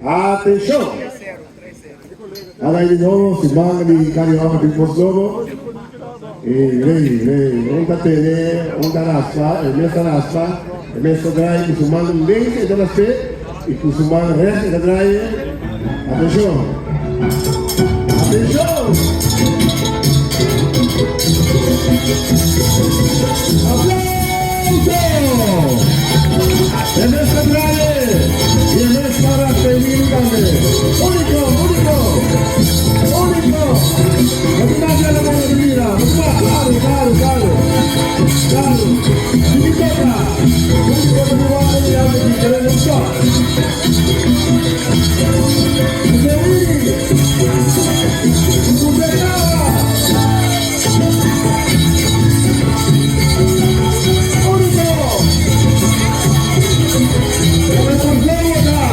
Atenshon! Ala di nobo siman di Carioca bin Pos Nobo. E rei, rei, un ta tene, un ta raspa, e mes ta raspa, e mes ta draai ku su man links e ta rasp'é i ku su man rechts e ta draai e. Atenshon! Atenshon! Aplauso! E mes ta draai e i e mes ta rasp'é mini tambe. Úniko, úniko, úniko! No tin mas yela mano di mira. No tin mas. Claro, claro, claro. Claro. Si mi toca, único ta mi wak mi alma di kere no stop. Usei. Usei caba. Único. Pero por qué ta? Pero por qué ta?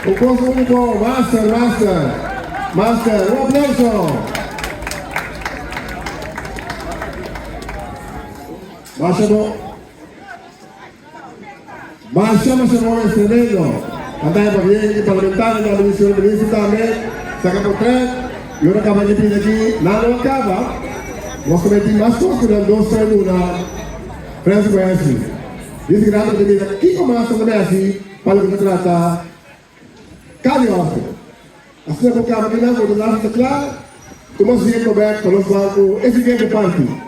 Un kos úniko, master, master, master, un aplauso. Masha bo, masha masha bo es tremendo. Pantalla pa bien y parlamentario tambe, señor ministro tambe, saca portret. Y ora caba di pidi aki, nan no a caba. Nos ta meti mas cos cu nan dos ta duna Francis Wesley. Dice que nan ta mira kico mas nan ta mesi pa loke ta trata Cali Hospital. Asina bo caba di nan bo ta laat ta cla, tuma asiento bek pa nos ban cu e siguiente parti.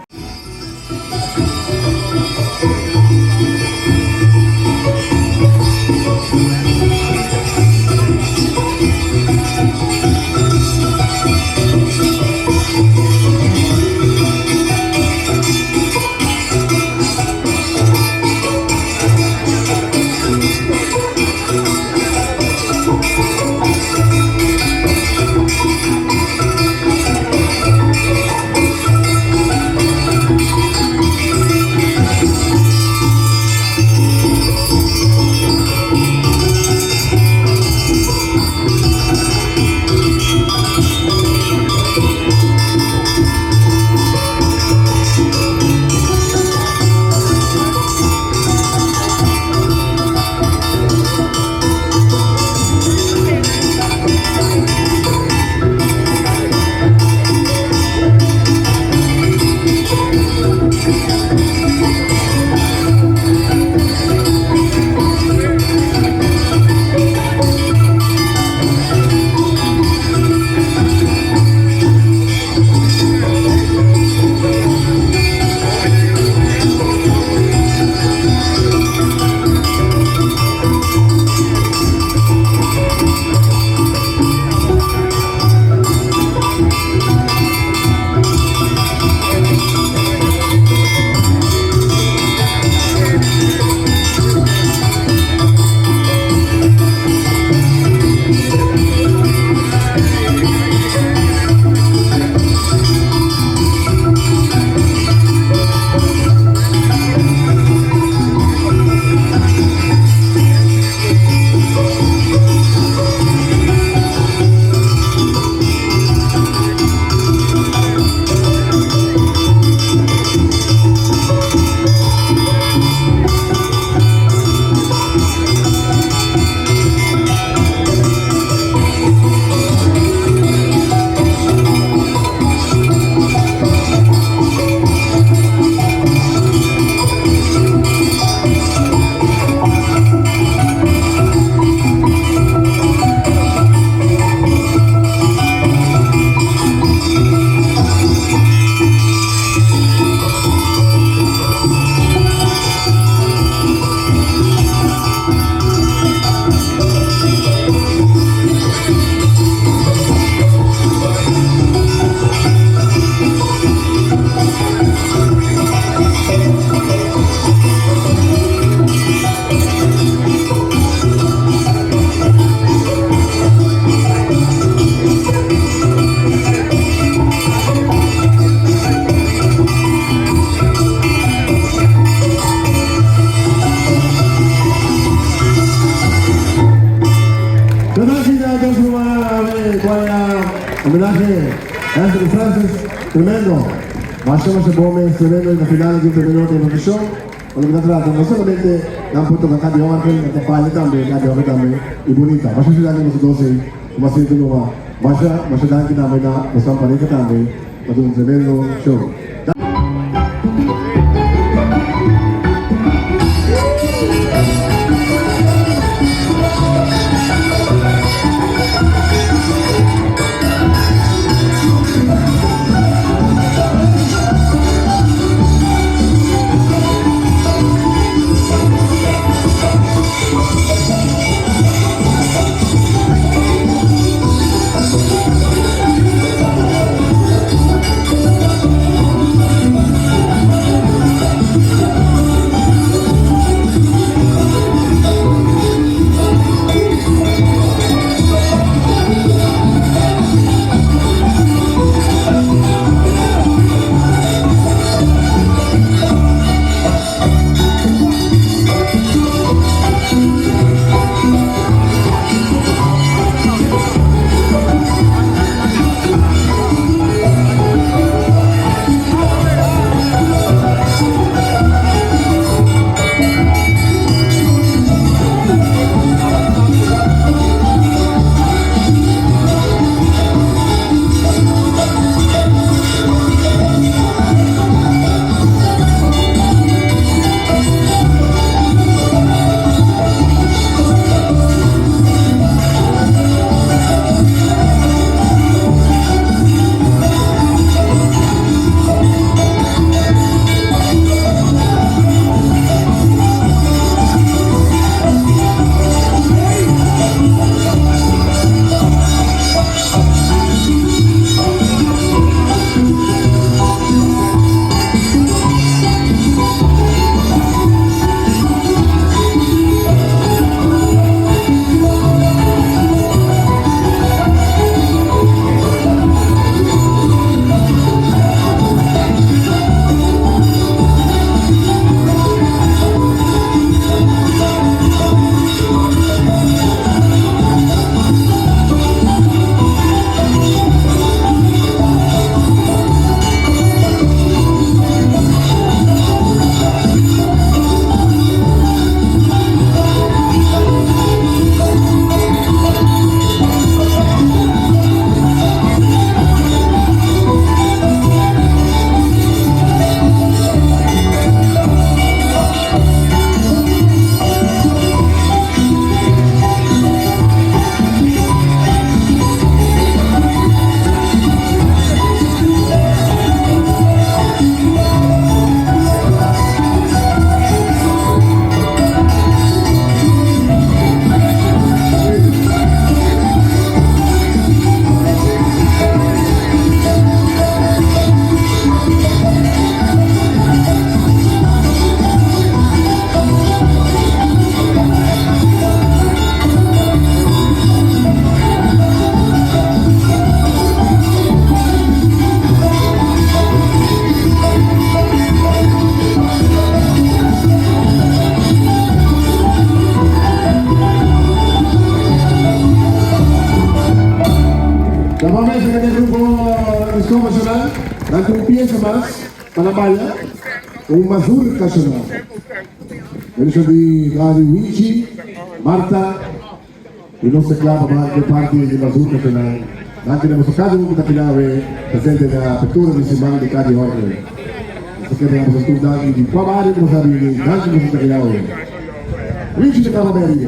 Choir homenahe Anthony Francis tremendo masha masha bon mes tremendo y na final di un tremendo presentacion pa loke ta trata no solamente nan por toca cadi orgel nan ta baila tambe cadi orgel tambe y bunita masha masha danki boso dos ey como a sinti numa masha masha danki tambe na boso pareha tambe pa duna un tremendo show. Na bo mesa ku e grupo Disco Nacional nan tin un piesa mas pa nan baila, un mazurka nacional. Ministro di Gadi Winchi, Marta y nos ta kla pa bai ku e parti di mazurka nacional. Danki na boso kada un ku ta keda awe presente na apertura di siman di Kadi Jorge. Nos ta kere na boso tur danki di kua bario ku boso a bini, danki boso ta keda awe. Winchi ta kaba beri.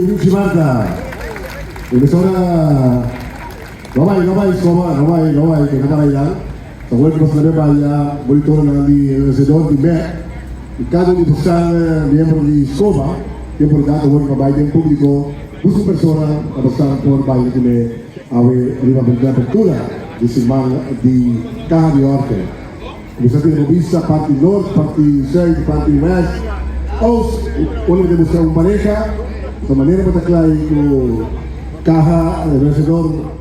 Richie Marta. Y mesora no bai, no bai, Scoba, no bai, no bai, keda para allá. Awor ku nos ta bai monitornan di vencedor di MEC y cada un di bosnan miembro di Scoba tin oportunidad awor pa bai den publico busca un persona pa bosnan por baila cune awe riba apertura di siman di Caha di Orte. Cuminsa tene bo bista parti nort, parti zuid, parti west, oost, unda bo ta busca un pareha, ta manera bo ta klai cu Caha vencedor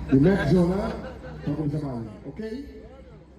di MEC zona pa cuminsa baila. Ok.